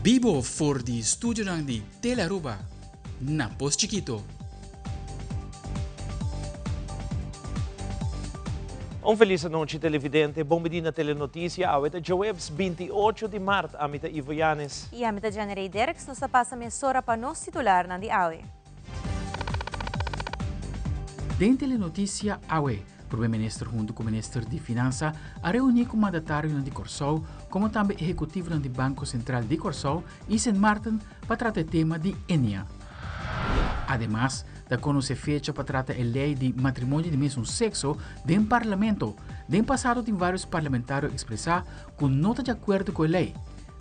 Bibo for di studionan di Telearuba na Pos Chikito. Un felis anochi televidente, bon bini na Telenoticia, awe ta djaweps 28 di mart, ami ta Ivo Yanes. Y ami ta Jenny Ray Dirks, nos ta pasa mesora pa nos titularnan di awe. Den Telenoticia awe, Prome Minister hunto cu Minister di Finansa a reuni cu mandatarionan di Corsou como tambe ehecutivonan di Banco Central di Corsou y Sint Maarten pa trata e tema di Ennia. Ademas, ta conoce fecha pa trata e ley di matrimonio di mesun sexo den Parlamento. Den pasado tin varios parlamentario expresa cu no ta di acuerdo cu e ley.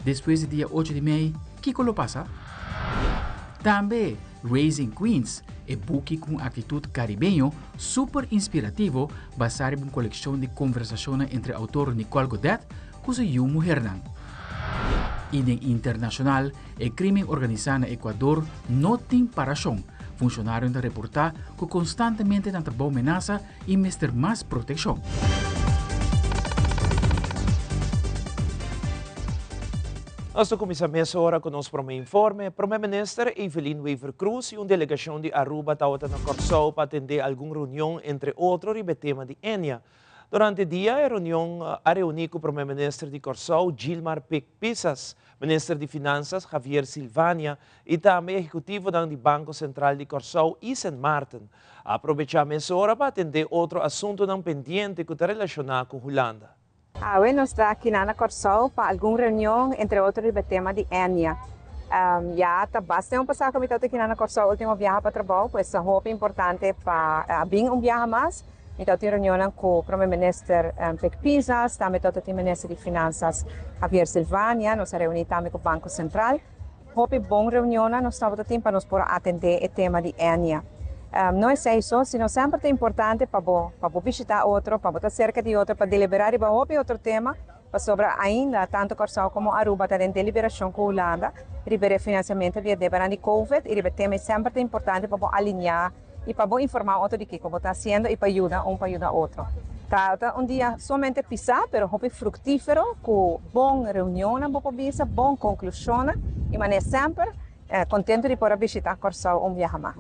Despues di dia ocho di mei, kico lo pasa? Tambe Raising Queens, e buki cu un actitud caribeño super inspirativo basa riba un coleccion di conversacionnan entre autor Nicole Godet cu su yiu muhernan. Y den internacional, e crimen organisa na Ecuador no tin paracion. Funcionarionan ta reporta cu constantemente nan ta bou menasa y mester mas proteccion. Nos ta cuminsa mesora cu nos prome informe. Prome Minister Evelyn Wever-Croes y un delegacion di Aruba tawata na Corsou pa atende algun reunion entre otro riba e tema di Ennia. Durante dia e reunion a reuni cu Prome Minister di Corsou Gilmar Pik Pisas, Minister di Finanzas Javier Silvania y tambe ehecutivonan di Banco Central di Corsou y Sint Maarten. A probecha mesora pa atende otro asuntonan pendiente cu ta relaciona cu Hulanda. Awe nos ta akinan na Kòrsou pa algun reunion, entre otro riba e tema di Ennia. Ya ta basta un pasá ku mi tabata akinan na Kòrsou último biaha pa trabou, pues ta hopi importante pa a bin un biaha mas. Mi tabata tin reunionnan ku Prome Minister Pik Pisas, tambe tabata tin Minister di Finansas Javier Silvania, nos a reuní tambe ku Banko Sentral. Hopi bon reunionnan nos tabata tin pa nos por a atendé e tema di Ennia. No esei so, sino semper ta importante pa bo pa bo bishitá otro, pa bo ta serka di otro, pa deliberá riba hopi otro tema, pasobra ainda tantu Kòrsou komo Aruba ta den deliberashon ku Hulanda riba e refinansiamentu di e debenan di Covid i riba e tema ei semper ta importante pa bo aliniá i pa bo informá otro di kiko bo ta hasiendo i pa yuda un pa yuda otro. Ta ta un dia sumamente pisá pero hopi fruktífero ku bon reunionnan bo por bisa, bon konklushonnan i manera semper kontentu di por a bishitá Kòrsou un biaha mas.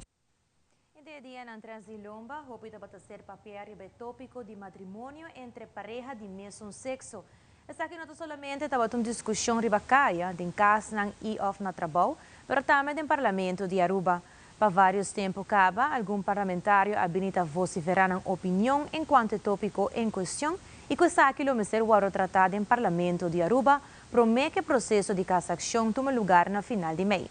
Den e dianan tras di lomba hopi tabata ser papia riba e tópiko di matrimonio entre pareha di mesun sekso. Esaki no ta solamente tabata un diskushon riba kaya, den kasnan i òf na trabou, pero tambe den Parlamento di Aruba. Pa varios tempo caba, algun parlamentario a bini ta vocifera nan opinion encuanto e topico en cuestion y cu esaki lo mester wordo trata den Parlamento di Aruba prome cu e proceso di casaccion tuma lugar na final di mei.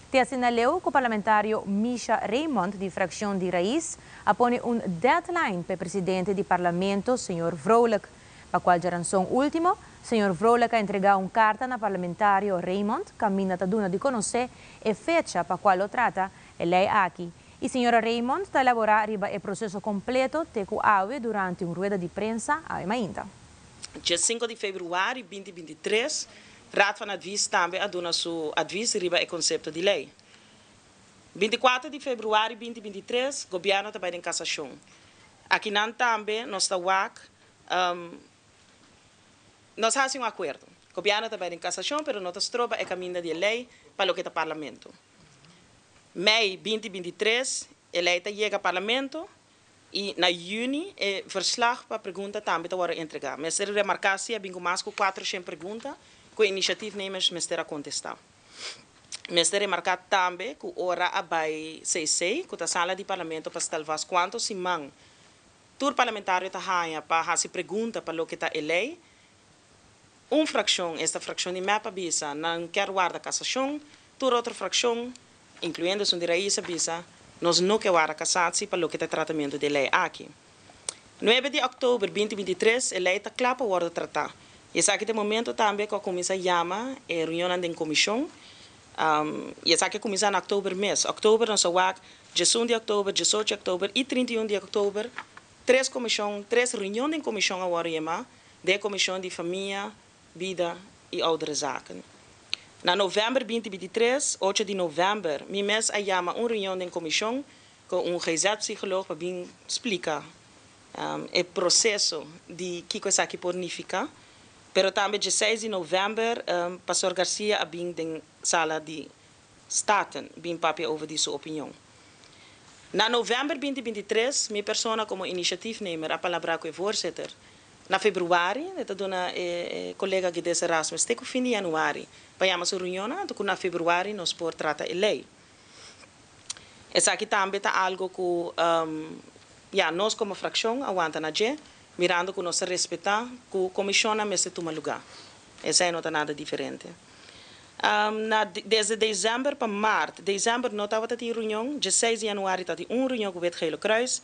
Te asina leu cu parlamentario Misha Raymond di fraccion di Raiz a pone un deadline p'e presidente di Parlamento, señor Vrolijk. Pa cual djaranson ultimo, señor Vrolijk a entrega un carta na parlamentario Raymond caminda ta duna di conoce e fecha pa cual lo trata e ley aki y señora Raymond ta elabora riba e proceso completo te cu awe durante un rueda di prensa awe mainta. Dje sinku di februari binti 23, Raad van Advies tambe a duna su advies riba e konsepto di lei. 24 di februari binti 23, Gobièrnu ta bai den kasashon. Akinan tambe nos ta wak Nos hasi un akuerdo. Gobièrnu ta bai den kasashon pero no ta stroba e kaminda di e lei pa loke ta parlamento. Mei binti 23 e lei ta yega parlamento i na yüni e verslag pa pregunta tambe ta wòrdu entregá. Mester remarká si a bin ku mas ku 400 pregunta ku e initiatiefnemers mester a kontestá. Mester remarká tambe ku ora a bai CC, ku ta sala di parlamento pa stel vast kuantu siman Tur parlamentario ta haña pa hasi pregunta pa loke ta e lei. Un frakshon, esta frakshon di mep a bisa nan kier warda kasashon, tur otro frakshon, inkluyendo esun di Raiz a bisa nos no ke warda kasatsi pa loke ta e tratamentu di e lei aki. Nuebe di òktober binti 23 e lei ta kla pa wòrdu tratá. I esaki ta e momento tambe ku a kuminsá yama e reunionnan den komishon. I esaki a kuminsá na òktober mes. Òktober nos a wak 11 di òktober, 18 di òktober i 31 di òktober, tres komishon, tres reunion den komishon a wòrdu yamá den e komishon di Famia, Bida i Ouderenzaken. Na novèmber binti 23, ocho di novèmber, mi mes a yama un reunion den komishon ku un GZ-psicoloog pa bin splika e proseso di kiko esaki por nifiká. Pero tambe 16 di novèmber, Pastor Garcia a bin den. Sala di Staten bin papia over di su opinion. Na november 2023, mi persona como initiatiefnemer a palabra cu e voorzitter. Na februari, e duna e colega Guides Erasmus, te fin di januari, pa yama su reunion, anto na februari nos por trata e ley. Esaki tambe ta algo cu ja, nos como fraccion a wanta na dje, mirando cu nos ta respeta cu comision mester tuma luga. Esey no ta nada diferente. Desde december pa maart, december no tabata tin reunion, 16 di januari tabatin un reunion cu Wit Gele Kruis,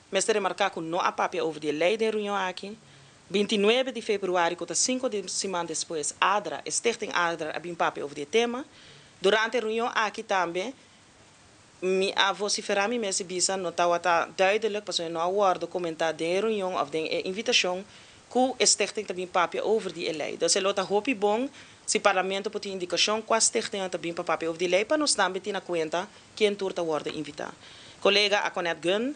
mester remarca cu no a papia over di ley den reunion aki. 29 di februari, cu 5 siman despues, ADRA, Stichting ADRA, a bin papia over di tema. Durante e reunion aki tambe, mi a vocifera mi mes bisa no tabata duidelijk, pasobra no a wordo comenta den reunion of den invitacion, cu stichting ta bin papia over di ley. Dus e ta hopi bon si parlamento por tin indicacion cua stichting ta bin papia over di ley pa nos tambe tin na cuenta ken tur ta wordo invita. Colega Antoinette Gun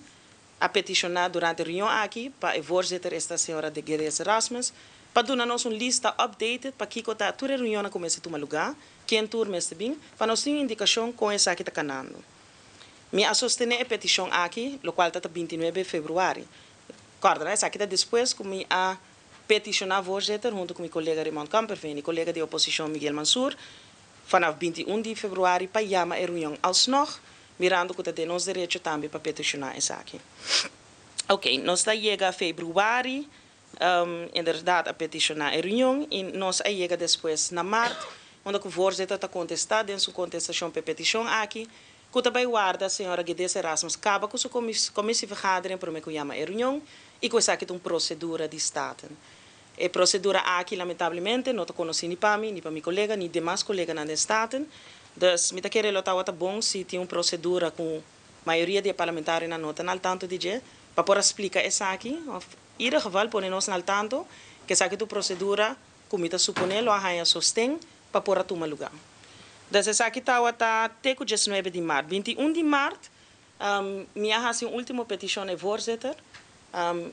a peticiona durante e reunion aki pa e voorzitter esta señora de Guedes Erasmus pa duna nos un lista updated pa kico ta tur reunion cu mester tuma luga, ken tur mester bin, pa nos tin indicacion con esaki ta canando. Mi a sostene e peticion aki, locual ta 29 di februari. Corda, esaki ta despues cu mi a peticiona voorzitter hunto cu mi colega Raymond Kamperveen y colega di oposicion Miguel Mansur, vanaf 21 di februari pa yama e reunion alsnog, mirando cu ta nos derecho tambe pa peticiona esaki. Ok, nos a yega februari, inderdaad a peticiona e reunion y nos a yega despues na maart, unda e voorzitter ta contesta den su contestacion pa e peticion aki, cu ta bay warda señora Guedes Erasmus caba cu su commissievergadering pa cu yama e reunion y cu esaki un procedura di Staten. E procedura aki, lamentablemente, no ta conoci ni pa mi, ni pa mi colega, ni demas coleganan di Staten. Dus, mi ta kere lo tabata bon si tin un procedura cu mayoria di parlamentarionan no ta al tanto di dje, pa por splica esaki, of in ieder geval pone nos al tanto, cu esaki ta procedura, cu mi ta supone lo haya sosten, pa por tuma luga. Dus esaki tabata te cu 19 di maart. 21 di maart, mi a haci un ultimo peticion na voorzitter.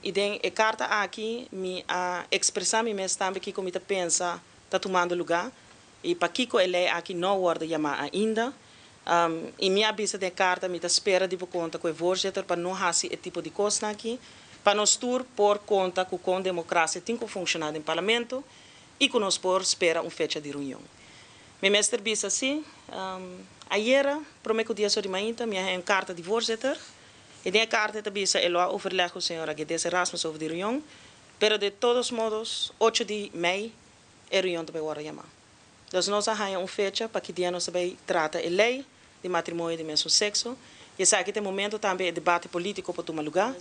Y den e carta aki mi a expresa mi mes tambe kico mi ta pensa ta tumando luga y pakico e ley aki no a wordo yama ainda. Y mi a bisa den carta mi ta spera di conta cu e voorzitter pa no haci e tipo di cos aki, pa nos tur por conta cu con democracia tin cu funciona den parlamento y cu nos por spera un fecha di reunion. Mi mester bisa asina, ayera, prome cu dia di mainta, mi a haya un carta di voorzitter. Y den carta ta bisa el a overleg cu señora Guedes Erasmus over di reunion, pero de todos modos, 8 di mei, e reunion tambe wordo yama. Dus nos a haya un fecha pa ki dia nos bay trata e ley di matrimonio di mesmo sexo. Y esaki tin momento tambe e debate politico pa tuma luga.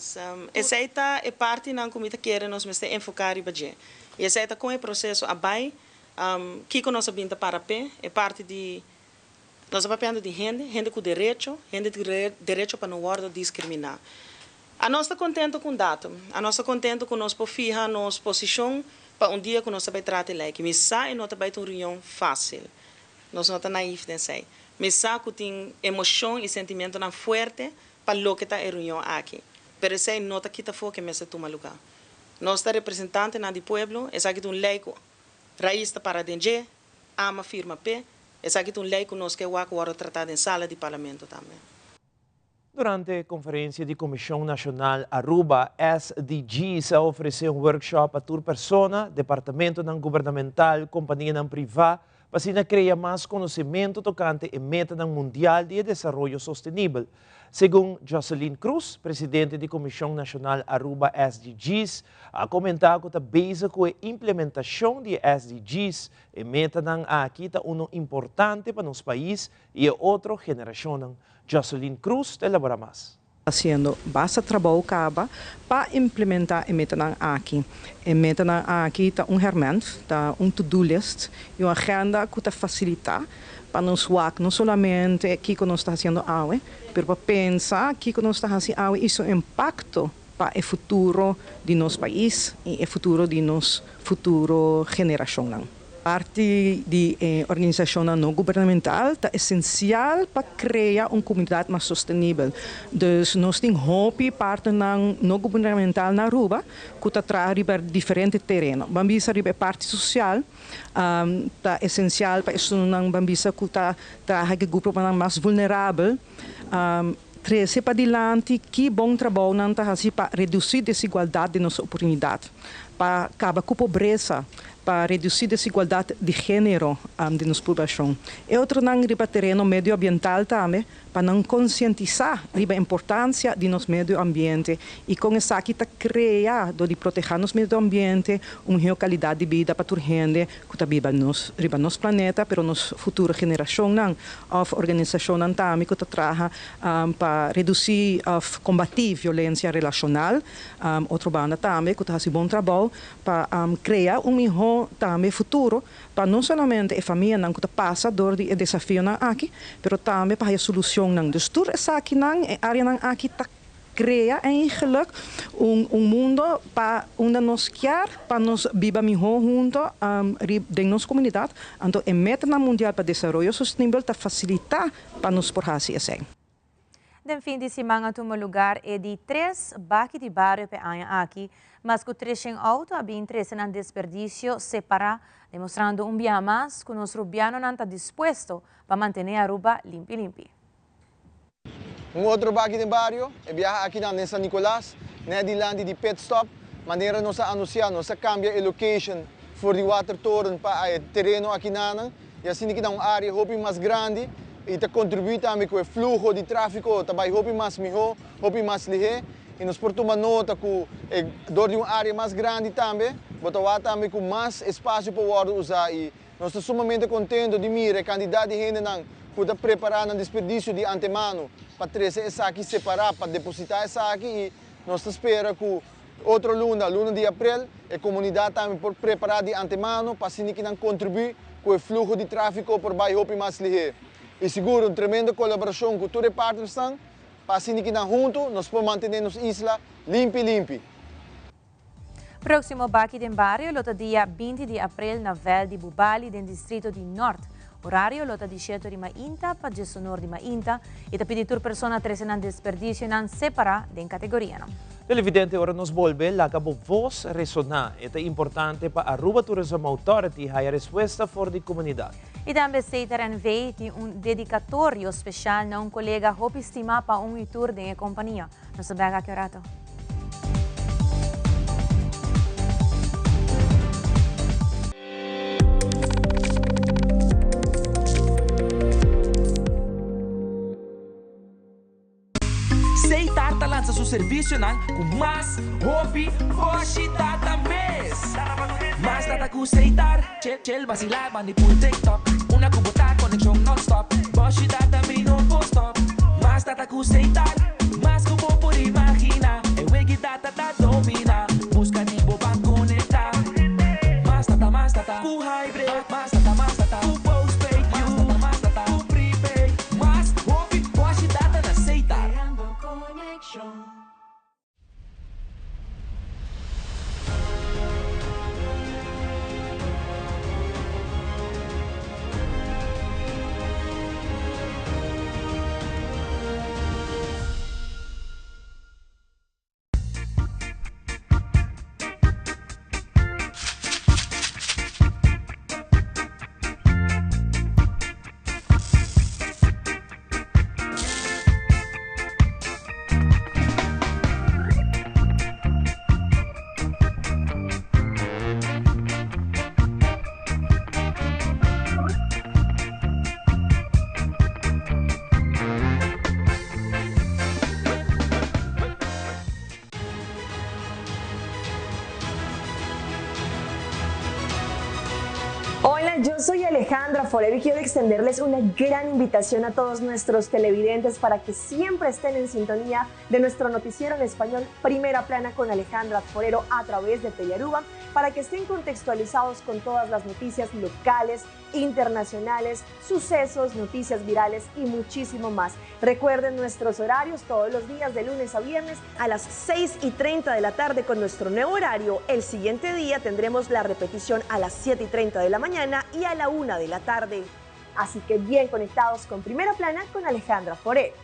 Esey ta e partinan cu mi ta kere nos mester enfoca riba dje. Y esey ta con e proceso a bay, kico nos a bin ta para pe, e parti di nos ta papiando di hende, hende cu derecho, hende di derecho pa no wordo discrimina. Nos ta contento cu datum, nos ta contento cu nos por fiha nos posicion pa un dia cu nos bay trata ley. Mi sa e no ta bay un reunion facil. Nos no ta naïef den esey. Mi sa cu tin emocion y sentimentonan fuerte pa loke ta e reunion aki. Pero esey no ta kita for cu mester tuma luga. Nos ta representantenan di pueblo, esaki ta un ley cu Raiz ta para den dje, AMA a firma p'e, esaki ta un ley cu nos kier wordo trata den sala di parlamento tambe. Durante e conferencia di Comision Nacional Aruba, SDGs a ofrece un workshop pa tur persona, departamento no gubernamental, compania priva, pa asina crea mas conocimento tocante e meta mundial di desaroyo sostenibel. Segun Jocelyn Cruz, presidente di Comision Nacional Aruba SDGs, a comenta cu ta bezig cu e implementacion di SDGs e metanan aki ta uno importante pa nos pais y otro generacion. Jocelyn Cruz ta elabora mas. Haciendo basta trabou caba pa implementa e metanan aki. E metanan aki ta un herment, ta un to-do list y un agenda cu ta facilita pa nos wak no solamente kico nos ta haciendo awe, pero pa pensa kico nos ta haciendo awe y su impacto pa e futuro di nos pais y e futuro di nos futuro generacion. Parti di e organisashonnan no gubernamental ta esensial pa krea un komunidat mas sostenibel. Dus nos tin hopi partnernan no gubernamental na Aruba ku ta traha riba diferente tereno. Ban bisa riba e parti sosial ta esensial pa esunnan ban bisa ku ta traha ku e gruponan mas vulnerabel trese padilanti ki bon trabounan ta hasi pa redusí desigualdat den nos oportunidat, pa kaba ku pobresa, pa redusí desigualdat di género den nos poblashon. E otronan riba tereno medioambiental tambe, pa nan konsientisá riba importansia di nos medio ambiente i kon esaki ta krea dor di protehá nos medio ambiente un mihó kalidat di bida pa tur hende ku ta biba nos riba nos planeta, pero nos futuro generashonnan òf organisashonnan tambe ku ta traha pa redusí òf kombatí violensia relashonal. Otro banda tambe ku ta hasi bon trabou pa krea un mihó tambe futuro pa no solamente e famianan ku ta pasa dor di e desafionan aki, pero tambe pa haya solushonnan. Dus tur esakinan, e áreanan aki ta krea eigenlijk un un mundo pa unda nos kier pa nos biba mihó hunto den nos komunidat. Anto e metanan mundial pa desaroyo sostenibel ta fasilitá pa nos por hasi esei. Den fin di siman a tuma lugar e di tres baki di bario p'e aña aki. Mas ku treshen outo a bin trese nan desperdisio separá, demostrando un biaha mas ku nos rubianonan ta dispuesto pa mantené Aruba limpi limpi. Un otro baki den bario, e biaha akinan den San Nicolas, net dilanti di Pit Stop. Manera nos a anuncia, nos a cambia e location for di Watertoren pa e tereno akinanan y asina ki ta un area hopi mas grandi y ta contribui tambe cu e fluho di trafico ta bay hopi mas miho, hopi mas lihe y nos por tuma nota cu e dor di un area mas grandi tambe bo ta wak tambe cu mas espacio por wordo usa y Nos ta sumamente contento di mira e cantidad di hendenan cu ta prepara nan desperdicio di antemano pa trece esaki separa pa deposita esaki y nos ta spera cu otro luna, luna di april, e comunidad tambe por prepara di antemano pa asina ki nan contribui cu e fluho di trafico por bay hopi mas lihe. Y sigur un tremendo colaboracion cu tur e partnersnan pa asina ki nan hunto nos por mantene nos isla limpi limpi. Próksimo Baki den Bario lo ta dia 20 di aprel na vèlt di Bubali den distrito di Nòrt. Orario lo ta di sheto di mainta pa diesunor di mainta i ta pidi tur persona trese nan desperdisionan separá den kategorianan. Televidente, ora nos bolbe, laga bo voz resoná. E ta importante pa Aruba Tourism Authority haya respuesta for di comunidad. I tambe Setar NV tin un dedicatorio special na un colega hopi stima pa un i tur den e compania. Nos ta bek aki un rato. Seitar ta lansa su servisionan ku mas hopi boshi data mes. Mas data ku Seitar, chel basila bandi pul TikTok. Una ku bo ta konekshon nonstop, boshi data mi no por stop. Mas data ku Seitar, mas ku bo por imagina. E wegi data ta domina, buska di bo ban konekta. Mas data, mas data ku hybrid, mas data, mas data ku postpaid, mas data, mas data ku prepaid. Mas hopi boshi data na Seitar. Yo soy Alejandra Forero y quiero extenderles una gran invitación a todos nuestros televidentes para que siempre estén en sintonía de nuestro noticiero en español Primera Plana con Alejandra Forero a través de Telearuba, para que estén contextualizados con todas las noticias locales, internacionales, sucesos, noticias virales y muchísimo más. Recuerden nuestros horarios todos los días de lunes a viernes a las 6:30 de la tarde con nuestro nuevo horario. El siguiente día tendremos la repetición a las 7:30 de la mañana y a la 1 de la tarde. Así que bien conectados con Primera Plana con Alejandra Forero.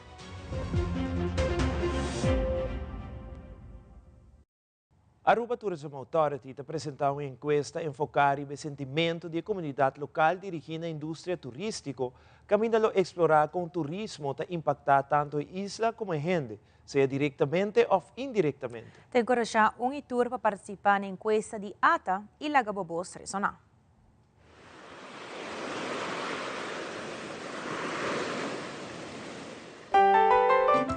Aruba Tourism Authority ta presenta un encuesta enfoca riba e sentimento di e comunidad local dirigi na industria turistico, caminda lo explora con turismo ta impacta tanto e isla como e hende, sea directamente of indirectamente. Ta encorasha un y tur pa participa na encuesta di ata y laga bo bos resona.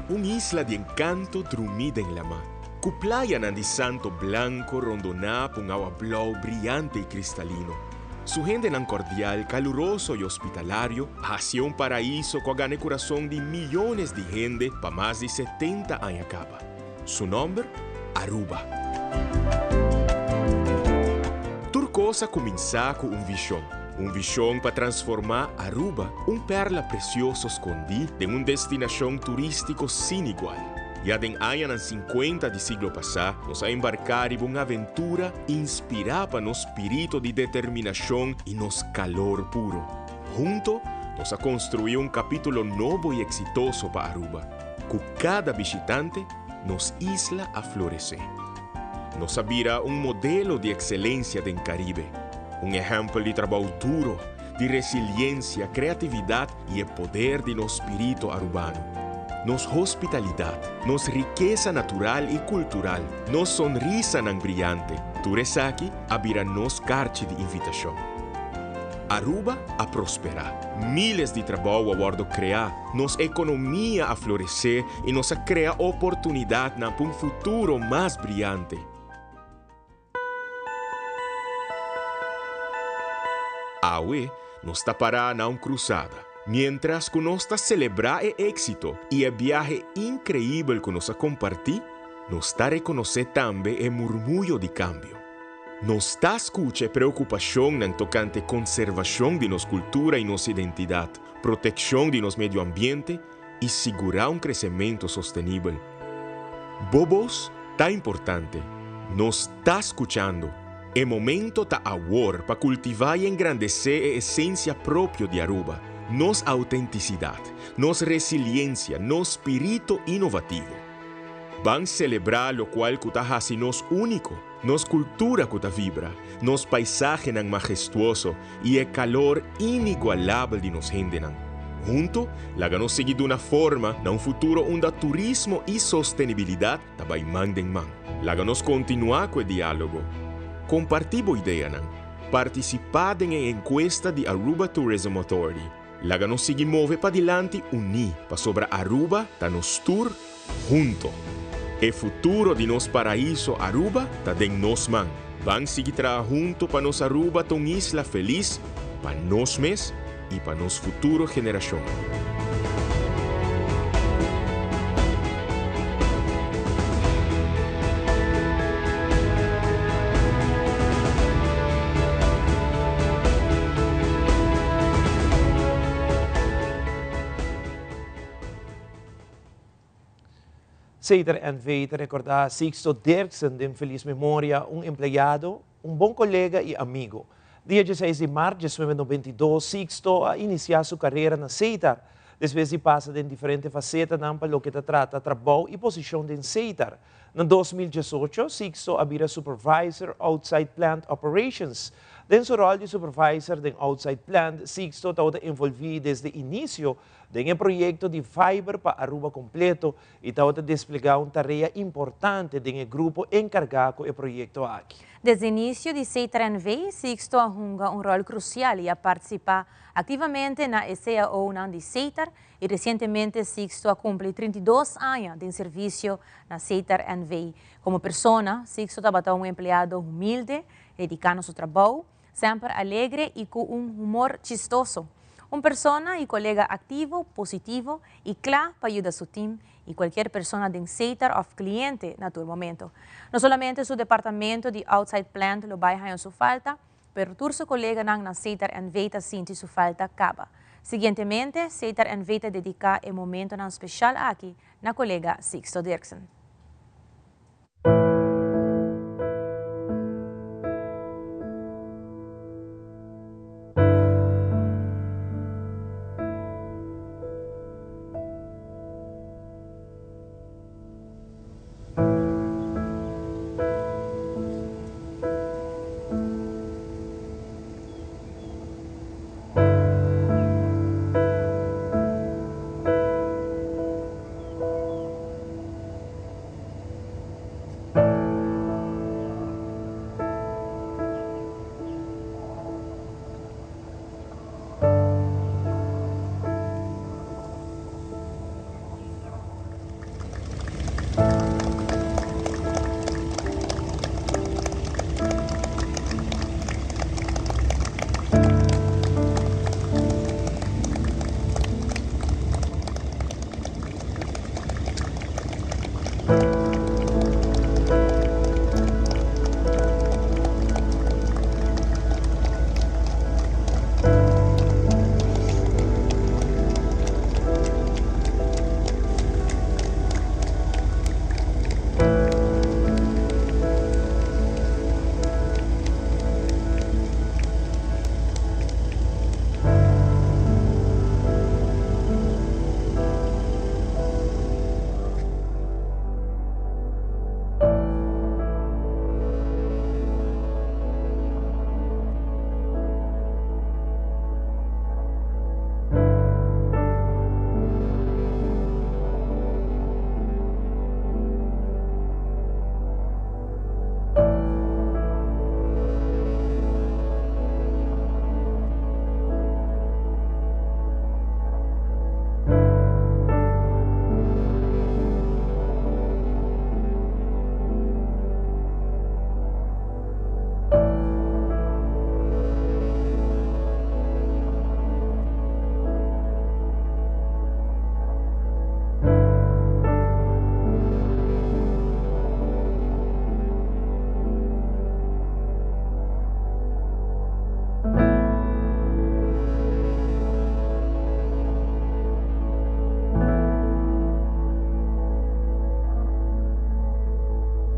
Un isla di encanto drumí den lamá, ku playanan di santo blanko rondoná pa un awa blou briante i kristalino. Su hendenan kordial, kaluroso i hospitalario a hasié un paraiso ku a gana e kurason di miyones di hende pa mas di setenta aña kaba. Su nòmber? Aruba. Tur kos a kuminsá ku un vishon. Un vishon pa transformá Aruba, un pèrla presioso skondí, den un destinashon turístiko sin igual. Ya den añanan sinkuenta di siglo pasá, nos a embarká riba un aventura inspirá pa nos spirito di determinashon i nos kalor puro. Hunto, nos a konstruí un kapítulo nobo i eksitoso pa Aruba. Ku kada bishitante, nos isla a floresé. Nos a bira un modelo di ekselensia den Karibe, un ehèmpel di trabou duro, di resiliensia, kreatividat i e poder di nos spiritu arubano. Nos hospitalidat, nos rikesa natural i kultural, nos sonrisanan briante, tur esaki a bira nos karchi di invitashon. Aruba a prosperá, míles di trabou a wòrdu kreá, Nos ekonomia a floresé i nos a krea oportunidatnan pa un futuro mas briante. Awe nos ta pará na un krusada. Miéntras ku nos ta selebrá e éksito i e biahe inkreibel ku nos a kompartí, nos ta rekonosé tambe e murmuyo di kambio. Nos ta skucha e preokupashonnan tokante konservashon di nos kultura i nos identidat. Protekshon di nos medio ambiente i sigurá un kresementu sostenibel. Bo bos ta importante. Nos ta skuchando. E momento ta awor pa kultivá i engrandesé e esensia propio di Aruba, nos autentisidat, nos resiliensia, nos spirito inovativo. Ban selebrá lokual ku ta hasi nos úniko. Nos kultura ku ta vibra, nos paisahenan mahestuoso i e kalor inigualabel di nos hendenan. Huntu, laga nos sigui duna forma na un futuro unda turismo i sostenibilidat ta bai man den man. Laga nos kontinuá ku e diálogo. Kompartí bo ideanan. Partisipá den e enkuesta di Aruba Tourism Authority. Laga nos sigui move padilanti uní, pasobra Aruba ta nos tur hunto. E futuro di nos paraíso Aruba ta den nos man. Ban sigui traha hunto pa nos Aruba ta un isla felis pa nos mes y pa nos futuro generacion. Seiter NV ta rekordá Sixto Dirksen den felis memoria, un empleado, un bon kolega i amigo. Dia dieseis di mart diesnuebe nobenta i dos Sixto a inisiá su karera na Setar, despues di pasa den diferente fasetanan pa loke ta trata trabou i posishon den Setar. Na 2018 Sixto a bira Supervisor Outside Plant Operations. Den su ròl di supervisor den Outside Plant, Sixto tabata envolví desde inisio den e proyekto di Fiber pa Aruba kompleto i tabata desplegá un tarea importante den e grupo enkargá ku e proyekto aki. Desde inisio di Setar NV, Sixto a hunga un ròl krusial i a partisipá aktivamente na e CAOnan di Setar i resientemente Sixto a kumpli 32 aña den servisio na Setar NV. Komo persona, Sixto tabata un empleado humilde, dediká na su trabou. Semper alegre y cu un humor chistoso. Un persona y colega activo, positivo y cla pa yuda su team y cualkier persona den Setar of cliente na tur momento. No solamente su departamento di Outside Plant lo bay haya su falta, pero tur su coleganan na Setar NV ta sinti su falta caba. Siguientemente, Setar NV ta dedica e momentonan special aki na colega Sixto Dirksen.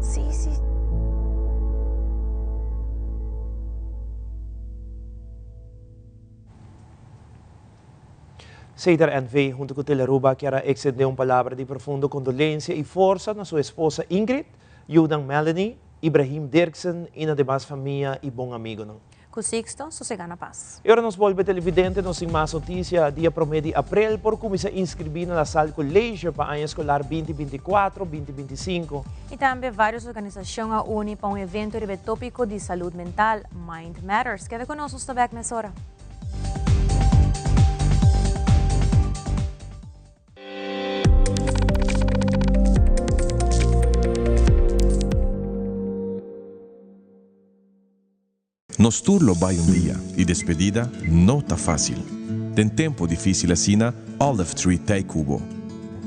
Sí, sí. Setar NV hunto cu Telearuba kier a extende un palabra di profundo condolencia y forsa na su esposa Ingrid, yunan Melanie, Ibrahim Dirksen y na demas famia y bon amigonan. Cu Sixto sosega na paz. Y ora nos bolbe televidente nos tin mas noticia, dia prome di april por cuminsa inscribi na La Salle College pa aña escolar binti binti kuatro, binti binti sinku. Y tambe varios organisacion a uni pa un evento riba e topico di salud mental, Mind Matters. Keda cu nos, nos ta bek mesora. Nos tur lo bai un dia y despedida no ta facil. Den tempo dificil asina, Olive Tree t'ey cu bo.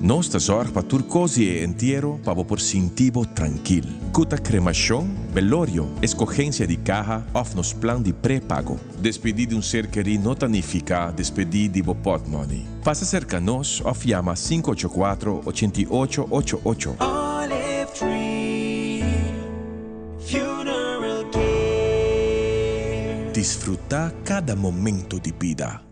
Nos ta zorg pa tur cos di e entiero pa bo por sinti bo trankil. Cu ta cremacion, belorio, escogencia di caha of nos plan di prepago. Despedi di un ser keri no ta nifica despedi di bo potmoney. Pasa cerca nos of yama sinku ocho kuatro, ochenta i ocho, ocho ocho. Olive Tree Funeral Care. Disfruta cada momento di bida.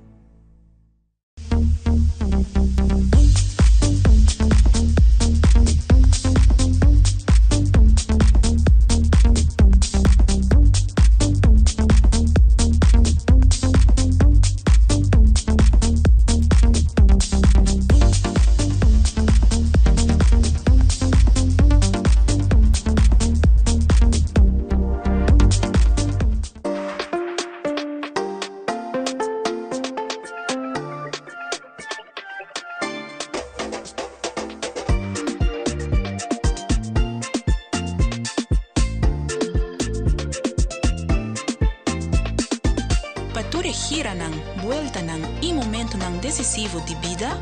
e giranan, bueltanan i momentonan desisivo di bida,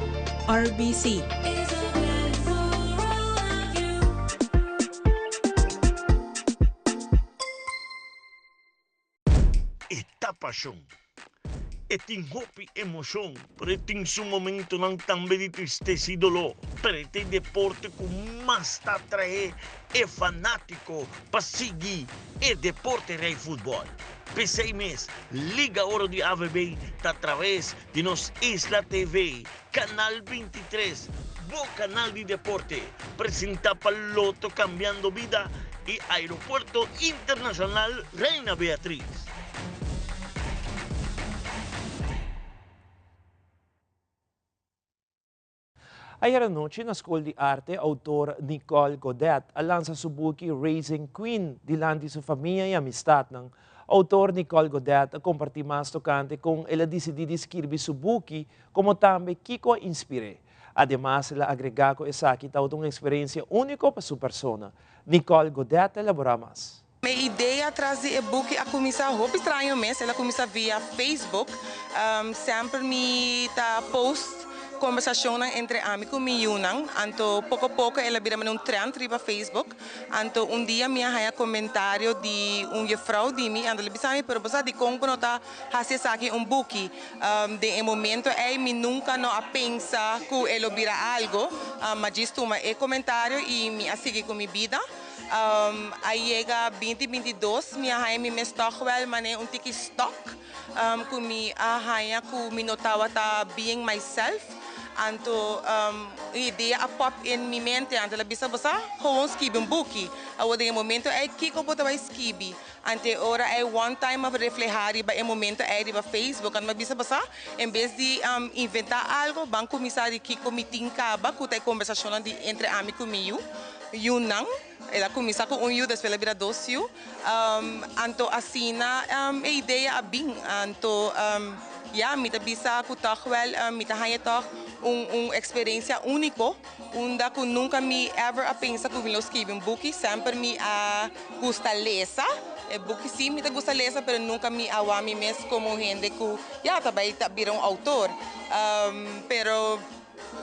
RBC. E ta pashon. E tin hopi emoshon, pero e tin su momentonan tambe di tristesa i doló. Pero e ta e deporte ku mas ta atraé e fanátiko pa sigui e deporte rei futbòl. P'esei mes, Liga Oro di AVB ta atraves di nos Isla TV, Kanal 23, bo kanal di deporte, presentá pa Lotto Cambiando Bida i Aeropuerto Internacional Reina Beatriz. Ayer anochi na Skol di Arte, outor Nicole Godet a lansa su buki Raising Queen dilanti su famia i amistatnan. Outor Nicole Godet a kompartí mas tokante kon el a disidí di skirbi su buki komo tambe kiko a inspir'é. Ademas el a agregá ku esaki tabata un eksperensia úniko pa su persona. Nicole Godet ta elaborá mas. Mi idea tras di e buki a kuminsá hopi straño mes, el a kuminsá via Facebook. Semper mi ta post kombersashonnan entre ami ku mi yunan, anto poko poko el a bira manera un trend riba Facebook. Anto un dia mi a haña komentario di un jefrou di mi, anto el a bisa mi, pero bo sa dikon bo no ta hasi esaki un buki? Den e momento ei mi nunka no a pensa ku e lo bira algu, ma djis tuma e komentario i mi a sigui ku mi bida. A yega binti binti dos mi a haña mi mes tòg wèl manera un tiki stòk ku mi a haña ku mi no tabata being myself. Anto un idea a pòp in mi mente anto el a bisa bo sa gewoon skibi un buki. Awor den e momento ei kiko bo ta bai skibi? Anto e ora ei one time a reflehá riba e momento ei riba Facebook anto mi a bisa bo sa en bes di inventá algo ban kuminsá di kiko mi tin kaba ku ta e kombersashonnan di entre ami ku mi yu. Yunan, el a kuminsá ku un yu, despues el a bira dos yu. Anto asina e idea a bin. Anto ya, mi ta bisa ku tòg wèl mi ta haña tòg un un eksperensia úniko, unda ku nunka mi ever a pensa ku mi lo skibi un buki. Semper mi a gusta lesa, e buki sí mi ta gusta lesa, pero nunka mi a wak mi mes komo un hende ku ya ta bai ta bira un outor. Pero.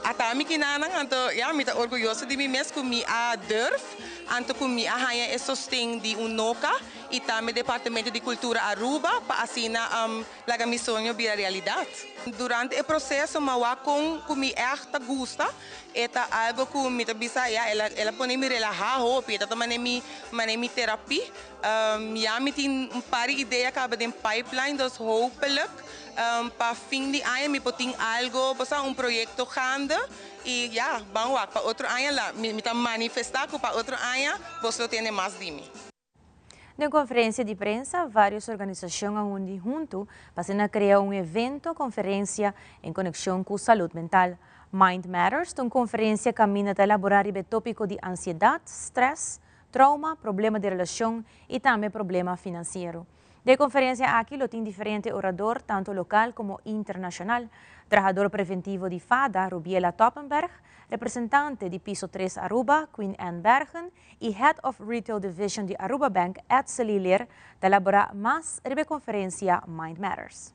Ata mi kinanan, anto ya, mi ta orguyoso di mi mes ku mi a durf, anto ku mi a haña e sosten di UNOCA i tambe Departamento di Cultura Aruba pa asina laga mi soño bira realidat. Durante e proseso mi a wak kon ku mi ègt ta gusta, e ta algo ku mi ta bisa ya, el a el a pone mi relahá hopi, e ta ta mane mi mane mi terapia. Ya mi tin un par di idea kaba den pipeline, dus hopelijk Pa fin di aña mi por tin algo, bo sa, un proyecto gande y ya, ban wak pa otro aña la mi ta manifesta cu pa otro aña bos lo tende mas di mi. Den konferensia di prensa, vários organisashon a hundi huntu pa asina krea un evento konferensia en konekshon ku salud mental. Mind Matters ta un konferensia kaminda ta elaborá riba e tópiko di ansiedat, strès, trouma, problema di relashon i tambe problema finansiero. Den e konferensia aki lo tin diferente orador tantu lokal komo internashonal. Trahador preventivo di fada, Rubiela Toppenberg, representante di Piso Tres Aruba, Queen Anne Bergen i Head of Retail Division di Aruba Bank, Edsely Leer, ta elaborá mas riba e konferensia Mind Matters.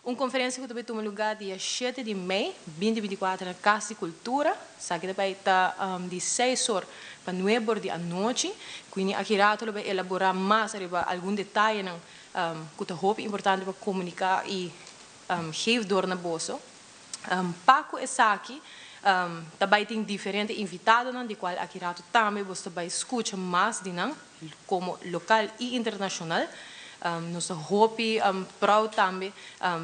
Un konferensia ku ta bai tuma lugá dia shete di mei 2024 na Kas di Kultura. Esaki ta bai ta di seis or pa nuebe or di anochi. Queenie aki rato lo bai elaborá mas ariba algun detayenan ku ta hopi importante pa komuniká i geef dor na boso. Pa ku esaki ta bai tin diferente invitadonan di kual aki rato tambe boso ta bai skucha mas di nan. Komo lokal i internashonal nos ta hopi proud tambe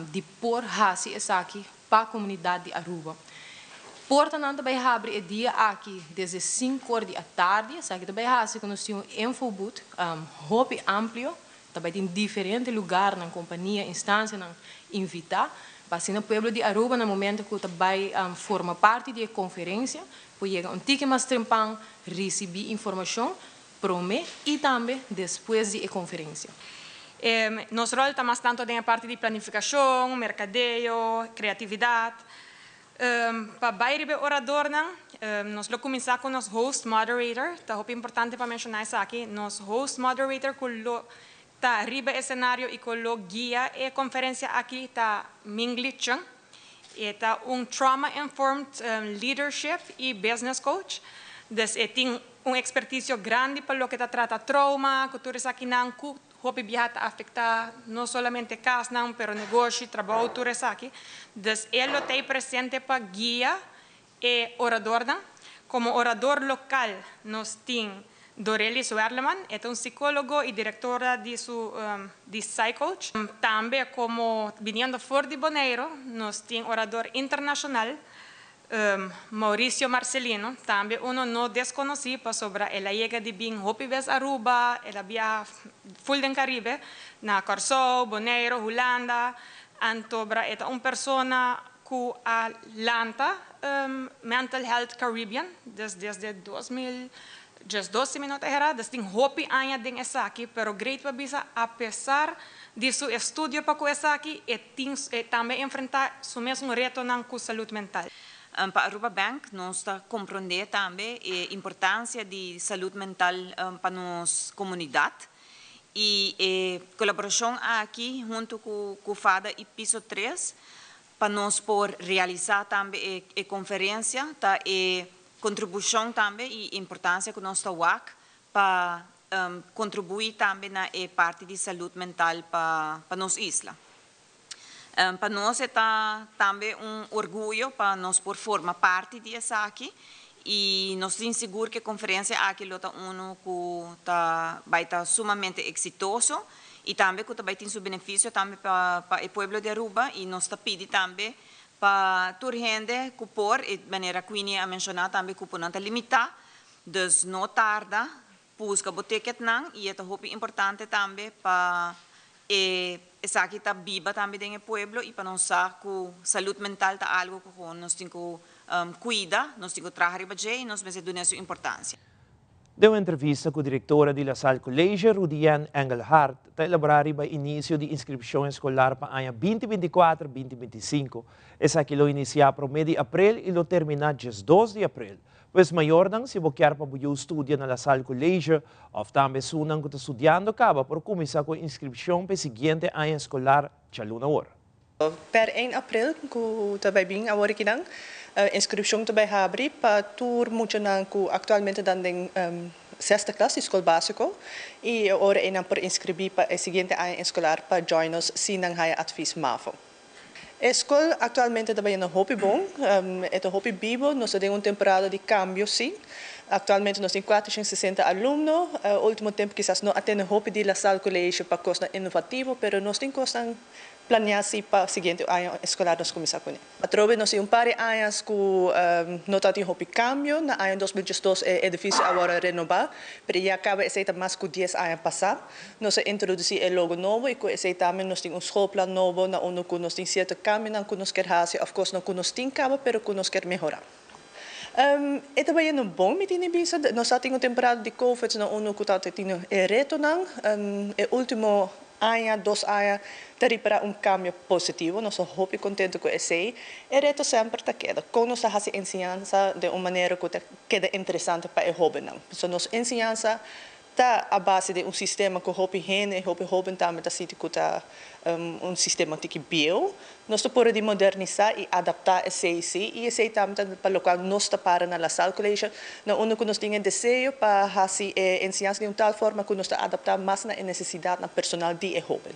di por hasi esaki pa komunidat di Aruba. Portanan ta bai habri e dia aki desde sinku or di atardi. Esaki ta bai hasi ku nos tin un infobooth hopi amplio. Ta bai tin diferente lugarnan, kompania, instansianan invitá pa asina pueblo di Aruba na momento ku ta bai forma parti di e konferensia por yega un tiki mas trempan risibí informashon promé i tambe despues di e konferensia. Nos ròl ta mas tantu den e parti di planifikashon, merkadeo, kreatividat. Pa bai riba e oradornan, nos lo kuminsá ku nos host moderator. Ta hopi importante pa menshoná esaki, nos host moderator ku lo. ta riba escenario y cu lo guia e conferencia aki ta Mingli Chung. E ta un trauma-informed leadership y business coach. Dus e tin un experticio grandi pa loke ta trata trauma, cu tur esakinan cu hopi biaha ta afecta no solamente casnan, pero negoshi, trabou, tur esaki. Dus e lo ta presente pa guia e oradornan. Como orador local nos tin Dorelis Werleman, e ta un psicologo y directora di su di PsyCoach. Tambe como biniendo for di Boneiro, nos tin orador internacional Mauricio Marcelino, tambe uno no desconoci pasobra el a yega di bin hopi bes Aruba, el a biaha full den Caribe, na Corsou, Boneiro, Hulanda, anto bra e ta un persona cu a lanta Mental Health Caribbean, dus desde 2012 si mi no ta era, dus tin hopi aña den esaki, pero great pa bisa apesar di su estudio pa cu esaki, e tin e tambe enfrenta su mesun retonan cu salud mental. Pa Aruba Bank nos ta compronde tambe e importancia di salud mental pa nos comunidad y e colaboracion aki hunto cu FADA y Piso 3 pa nos por realisa tambe e conferencia ta e contribucion tambe y importancia cu nos ta wak pa contribui tambe na e parti di salud mental pa nos isla. Pa nos e ta tambe un orguyo pa nos por forma parti di esaki y nos tin sigur cu e conferencia aki lo ta uno cu ta bay ta sumamente exitoso y tambe cu ta bay tin su beneficio tambe pa e pueblo di Aruba y nos ta pidi tambe pa tur hende cu por, e manera Queenie a menciona tambe cuponan ta limita, dus no tarda, busca bo ticketnan y e ta hopi importante tambe pa e esaki ta biba tambe den e pueblo y pa nos sa cu salud mental ta algo cu nos tin cu cuida, nos tin cu traha riba dje y nos mester duna su importancia. Den un entrevista cu directora di La Salle College, Rudianne Engelhardt, ta elabora riba inicio di inscripcion escolar pa aña 2024-2025. Esaki lo inicia prome di april y lo termina 12 di april. Pues mayornan, si bo kier pa bo studia na La Salle College, of tambe esunnan cu ta studiando caba por cuminsa cu inscripcion pa e siguiente aña escolar djaluna awor. Per 1 april, cu ta bay bin awor aki dan, inscripcion ta bay habri pa tur muchanan cu actualmente ta den sexta klas di scol basico y awor nan por inscribi pa e siguiente aña escolar pa join nos si nan haya advies MAVO. E scol actualmente ta bayendo hopi bon, e ta hopi bibo, nos tin un temporada di cambio, si. Actualmente nos tin 460 alumno, ultimo tempo kisas no a tende hopi di La Salle College pa cos innovativo, pero nos tin cos planea si pa siguiente aña escolar nos cuminsa cu ne. Atrobe nos tin un par di aña cu no tin hopi cambio, na aña 2012 e edificio a wordo renoba, pero ya caba esey mas cu 10 aña pasa. Nos a introduci e logo nobo y cu esey tambe nos tin un schoolplan nobo na unda cu nos tin cierto cambio cu nos kier haci, of course no cu nos tin caba, pero cu nos kier mehora. E ta bayendo bon, mi tin di bisa. Nos tin un temporada di COVID na unda cu tin e retonan. E ultimo aña, 2 aña, ta ripara un cambio positivo. Nos ta hopi contento cu esey. E reto semper ta keda con nos ta haci enseñansa di un manera cu ta keda interesante pa e hobennan. So nos enseñansa ta a base di un sistema cu hopi hende, hopi hoben tambe ta sinti cu ta un sistema tiki bieu. Nos ta por di modernisa y adapta esey y esey tambe pa loke nos ta para na La Salle College, na unda cu nos tin deseo pa haci enseñansa di un tal forma cu nos ta adapta mas na necesidad na personal di e hoben.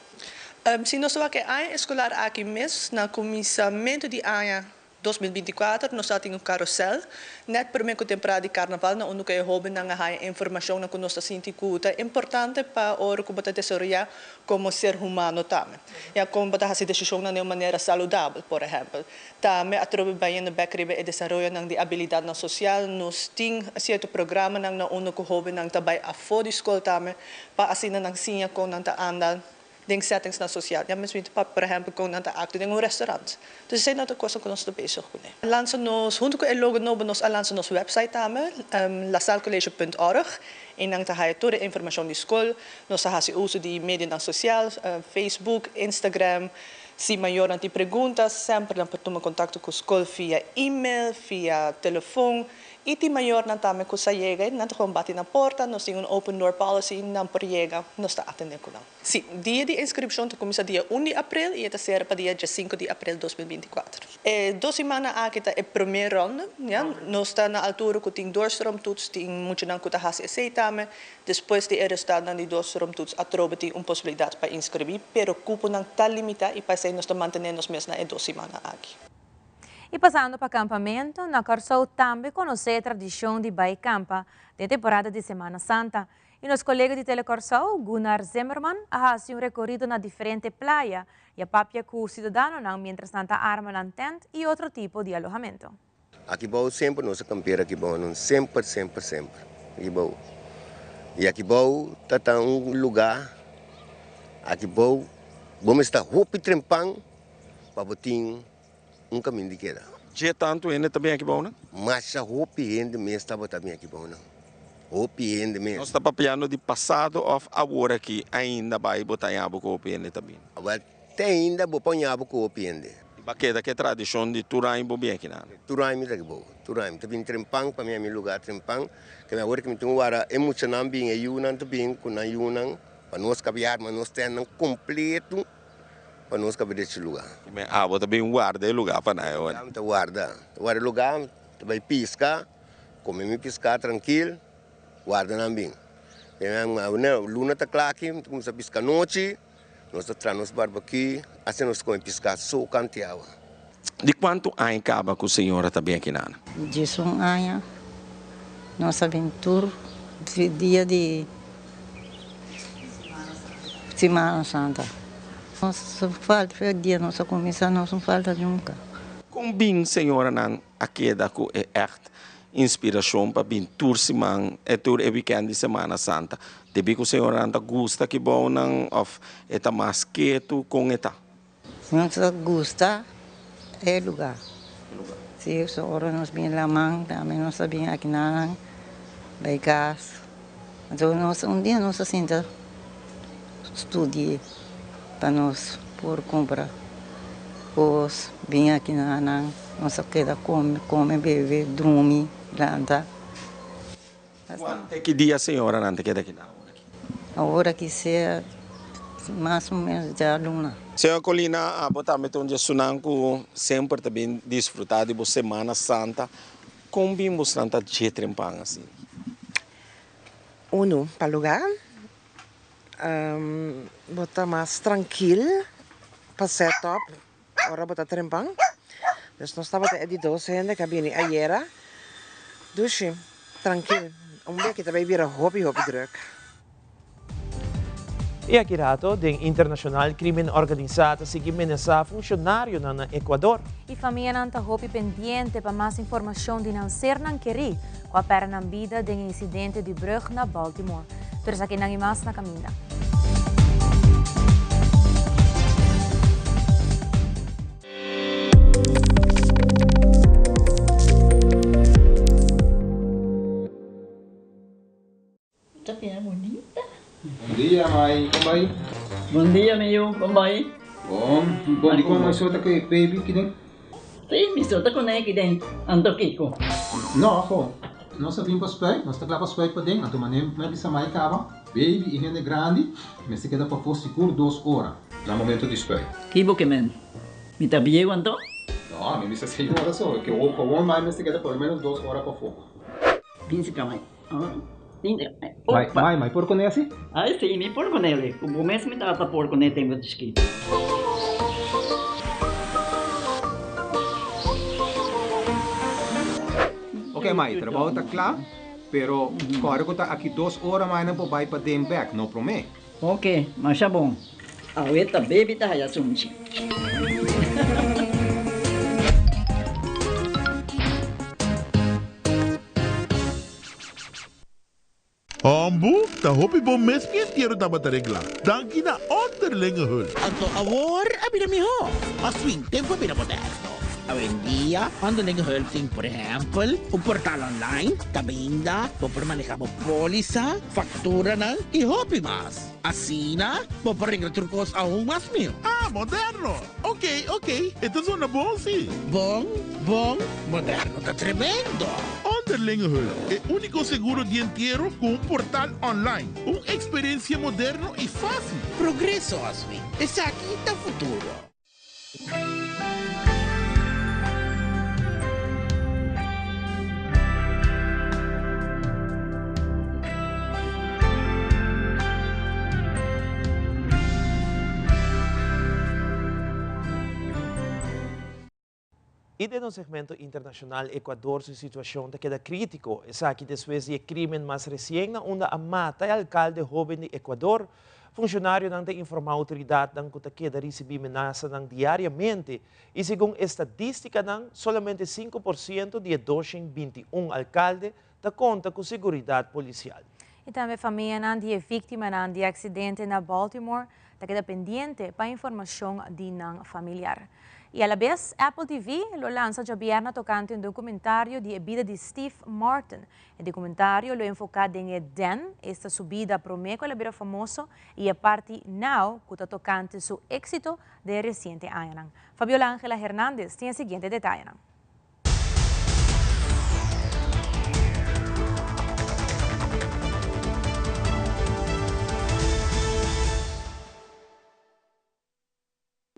Si nos wak e aña escolar aki mes, na cuminsamento di aña 2024, nos tin un carousel, net prome cu temporada di carnaval, na unda cu e hobennan a haya informacion na cu nos ta sinti cu ta importante pa ora cu bo ta desaroya como ser humano tambe. Ya con bo ta haci decision na un manera saludabel, por ehempel. Tambe atrobe bayendo bek riba e desaroyo nan di habilidad nan social, nos tin cierto programa nan na unda cu hobennan ta bay afo di scol tambe, pa asina nan siña con nan ta anda den settings na social. Ja, misschien por ehempel, con nan ta actua den un restaurant. Dus esey ta cos cu nos ta bezig cu ne. Lansa nos, hunto cu e logo nobo, nos a lansa nos website tambe, lasallecollege.org. Y nan ta haya tur e informacion di scol. Nos ta haci uso di media social, Facebook, Instagram. Si mayornan tin pregunta, semper nan por tuma contacto cu scol via e-mail, via telefon. I tin mayornan tambe ku sa yega, nan ta gewoon bati na porta, nos tin un open door policy, nan por yega, nos ta atendé ku nan. Sí, dia di inskripshon ta kuminsá dia un di aprel i e ta sera pa dia diesinku di aprel 2024. E dos simannan aki ta e promé ronde, ya. Nos ta na altura ku tin doorstroomtoets, tin muchanan ku ta hasi esei tambe. Despues di e resultadonan di doorstroomtoets atrobe tin un posibilidat pa inskribí, pero kuponan ta limitá i pa esei nos ta mantené nos mes na e dos simannan aki. I pasando pa kampamentu, na Kòrsou tambe konosé e tradishon di bai kampa den temporada di Semana Santa. I nos kolega di TeleKòrsou, Gunnar Zimmerman, a hasi un rekorido na diferente playa i a papia ku siudadanonan miéntras nan ta arma nan tènt i otro tipo di alohamentu. Aki bou semper nos a kampeer aki bou non semper semper semper aki bou y aki bou ta ta un lugar aki bou bo mester ta hopi trempan pa bo tin un kamin di keda. Dje tantu hende ta bin aki bou nan? Masha hopi hende mes tabata bin aki bou nan hopi hende mes. Nos ta papiando di pasado of awor aki ainda bai bo ta haña bo ku hopi hende ta bin? Awel Te ainda bo por ña bo ku hopi hende. I ba keda ku e tradishon di tur aña bo bin aki nan? Tur aña mi ta aki bo. Tur aña. Mi ta bin trempan pa mi a mi lugar trempan. Ke mi awor ke mi tin wara e muchanan bin, e yunan ta bin ku nan yunan pa nos kabi arma nos tèntnan kompleto pa nos kabi dechi lugar. I mi abo ta bin warda e lugar pa nan e ora? Ya mi ta warda. Ta warda e lugar, mi ta bai piska, kome mi piska trankil, warda nan bin. Luna ta kla aki, mi ta kuminsá piska anochi. Nos ta traha nos barbecue, asina nos ta come pisca so canti awa. Di cuantu aña caba cu señora ta bin aki nana? 11 aña. Nos a bin tur dia di Simana Santa. Nos falta dia nos a cuminsa nos no falta nunca. Con bin señoranan a keda cu e echt inspiracion pa bin tur siman e tur e weekend di Semana Santa. Debí cu señoranan ta gusta ki bounan of e ta mas ketu, con e ta? Nos ta gusta e lugar. Si, so ora nos bin laman tambe nos ta bin akinanan bay cas. Anto nos un dia nos a sinta studia pa nos por cumpra cos bin aki na nan nos a keda come come bebe drumi lanta. Cuanto ki dia señora nan ta keda aki na awor aki? Awor aki sea mas o menos djaluna. Señora Colina abo tambe ta un di esunnan cu semper ta bin disfruta di bo Semana Santa. Kon bin bosnan ta dje trempan asina? Unu, pa lugá bo ta mas trankil pa set up ora bo ta trempan. Dus nos tabata e di dos hende ku a bini ayera. Dushi, trankil. Un beki ta bai bira hopi hopi drùk. I aki rato, den internashonal krimen organisá ta sigui menasá funshonarionan na Ecuador. I famianan ta hopi pendiente pa mas informashon di nan sernan kerí ku a pèrdè nan bida den e insidente di brùg na Baltimore. Tur esakinan i mas na kaminda. Ta bira bunita. Bon dia mai, kon bai? Bon dia mi yu, kon bai? Bon, bon di kon mai so ta ku e baby kiden? Si, mi so ta kuné kiden, anto kiko? No, ho, nos a bin pa spuit, nos ta kla pa spuit paden, anto manera mi a bisa mai kaba, baby i hende grandi mester keda pafó sigur dos ora na momento di spuit. Ki bo ke men? Mi ta bieu anto? No, mi bisa señora so, ke awor mai mester keda por lo menos dos ora pafó. Bin si ka mai. Mai, mai, mai por kuné asi? Ai si, mi por kuné li. Ku bo mes mi tata por kuné tempu di chikito. Ok mai, trabou ta kla, pero kòrda ku ta aki dos ora mai nan por bai paden bèk, no promé. Ok, masha bon. Awe ta baby ta haya sunchi. Hombu, ta hopi bon mes mi entiero tabata reglá. Danki na Onderlinge Hulp. Anto awor a bira mihó. Mas fin, tempu a bira moderno. Awendia, Onderlinge Hulp tin, por ehèmpel, un portal online kaminda bo por manehá bo pólisa, fakturanan i hopi mas. Asina, bo por regla tur kos aun mas mihó. Ah, moderno! Ok, ok, e ta zona bon si. Bon, bon, moderno ta tremendo! Onderlinge Hulp, e úniko seguro di entiero ku un portal online. Un eksperensia moderno i fásil. Progreso, Oswin. Esaki ta futuro. I den nos segmento internashonal Ecuador su situashon ta keda krítiko, esaki despues di e krímen mas resien na unda a mata e alkalde hóben di Ecuador. Funshonarionan ta informá outoridatnan ku ta keda risibí menasanan diariamente i segun estadístikanan solamente 5% di e 221 alkalde ta konta ku seguridat polisial. I tambe famianan di e víktimanan di aksidente na Baltimore ta keda pendiente pa informashon di nan familiar. I alabes Apple TV lo lansa djabièrnè tokante un dokumentario di e bida di Steve Martin. E dokumentario lo enfoká den e then, esta su bida promé ku el a bira famoso, i e parti now ku ta tokante su éksito den e resiente añanan. Fabiola Angela Hernandez tin e siguiente detayenan.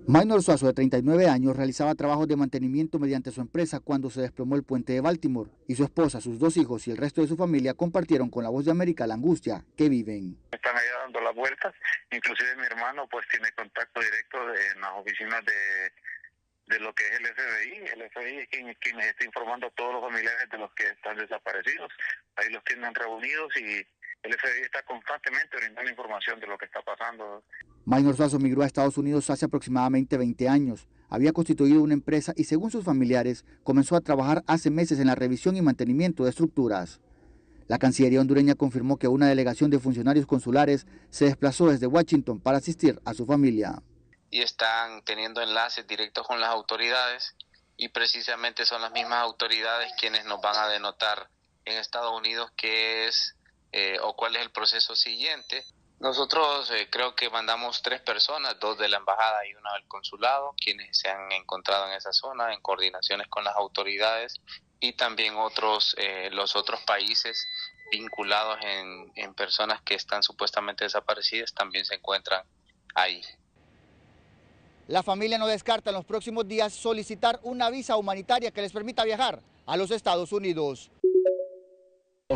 Maynor Suazo, de 39 años, realizaba trabajos de mantenimiento mediante su empresa cuando se desplomó el puente de Baltimore, y su esposa, sus dos hijos y el resto de su familia compartieron con La Voz de América la angustia que viven. Están allá dando las vueltas, inclusive mi hermano pues tiene contacto directo en las oficinas de, de lo que es el FBI. El FBI es quien, quien les está informando a todos los familiares de los que están desaparecidos. Ahí los tienen reunidos y el FBI está constantemente brindando información de lo que está pasando. Maynor Suazo migró a Estados Unidos hace aproximadamente 20 años. Había constituido una empresa y, según sus familiares, comenzó a trabajar hace meses en la revisión y mantenimiento de estructuras. La Cancillería hondureña confirmó que una delegación de funcionarios consulares se desplazó desde Washington para asistir a su familia. Y están teniendo enlaces directos con las autoridades y precisamente son las mismas autoridades quienes nos van a denotar en Estados Unidos qué es eh, o cuál es el proceso siguiente. Nosotros eh, creo que mandamos tres personas, dos de la embajada y una del consulado, quienes se han encontrado en esa zona en coordinaciones con las autoridades y también otros, eh, los otros países vinculados en, en personas que están supuestamente desaparecidas también se encuentran ahí. La familia no descarta en los próximos días solicitar una visa humanitaria que les permita viajar a los Estados Unidos.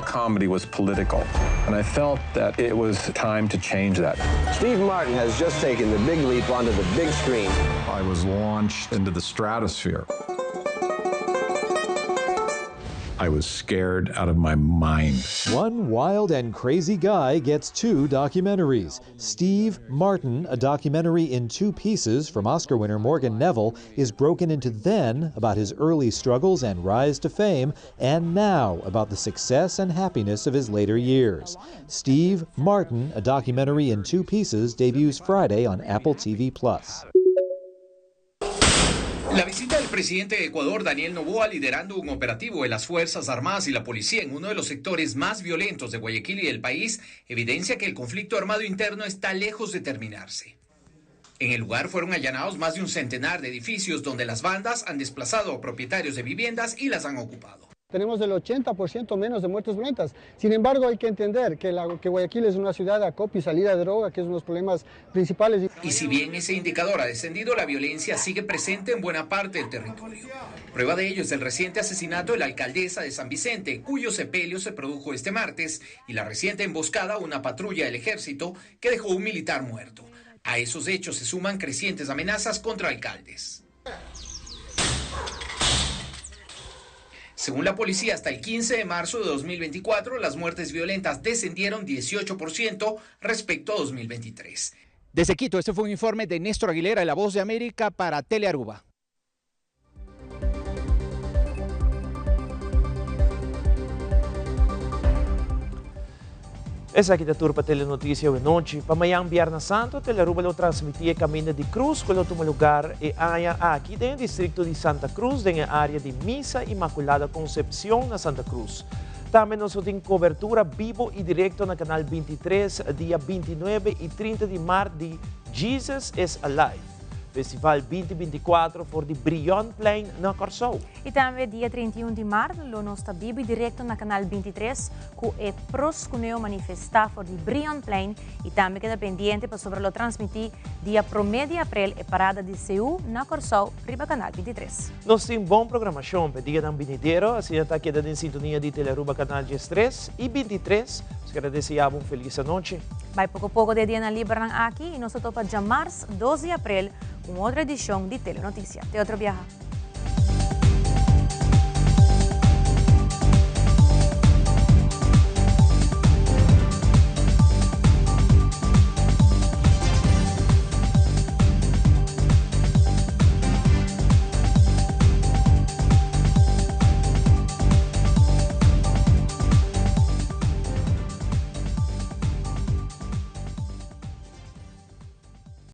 Comedy was political, and I felt that it was time to change that. Steve Martin has just taken the big leap onto the big screen. I was launched into the stratosphere. I was scared out of my mind. One wild and crazy guy gets two documentaries. Steve Martin, a documentary in two pieces from Oscar winner Morgan Neville, is broken into then about his early struggles and rise to fame, and now about the success and happiness of his later years. Steve Martin, a documentary in two pieces, debuts Friday on Apple TV Plus. La visita del presidente de Ecuador, Daniel Noboa, liderando un operativo de las Fuerzas Armadas y la policía en uno de los sectores más violentos de Guayaquil y del país, evidencia que el conflicto armado interno está lejos de terminarse. En el lugar fueron allanados más de un centenar de edificios donde las bandas han desplazado a propietarios de viviendas y las han ocupado. Tenemos el 80% menos de muertes violentas. Sin embargo, hay que entender que, la, que Guayaquil es una ciudad de acopio y salida de droga, que es uno de los problemas principales. Y si bien ese indicador ha descendido, la violencia sigue presente en buena parte del territorio. Prueba de ello es el reciente asesinato de la alcaldesa de San Vicente, cuyo sepelio se produjo este martes, y la reciente emboscada a una patrulla del ejército que dejó un militar muerto. A esos hechos se suman crecientes amenazas contra alcaldes. Según la policía, hasta el 15 de marzo de 2024, las muertes violentas descendieron 18% respecto a 2023. Desde Quito, este fue un informe de Néstor Aguilera de La Voz de América para Telearuba. Esaki ta tur pa Telenoticia awe nochi. Pa mayan Bierna Santo, Telearuba lo transmiti e Caminda di Cruz cu lo tuma lugar e aña aki den e districto di Santa Cruz den e area di Misa Inmaculada Concepcion na Santa Cruz. Tambe nos lo tin cobertura bibo y directo na Canal 23 dia 29 y 30 di maart di Jesus is Alive. Festival 2024 for di Brionplein na Kòrsou. I tambe dia 31 di mart lo nos ta bibu direkto na Kanal 23 ku e proskuneo manifestá for di Brionplein i tambe keda pendiente pasobra lo transmití dia promé di aprel e parada di Seú na Kòrsou riba Kanal 23. Nos tin bon programashon pa e dianan binidero, asina ta keda den sintonia di Telearuba Kanal 13 i 23. Nos kere deseá bo un felis anochi. Bai poko poko den e dianan libernan aki i nos ta topa djamars 2 di aprel ku un otro edishon di Telenoticia. Te otro biaha.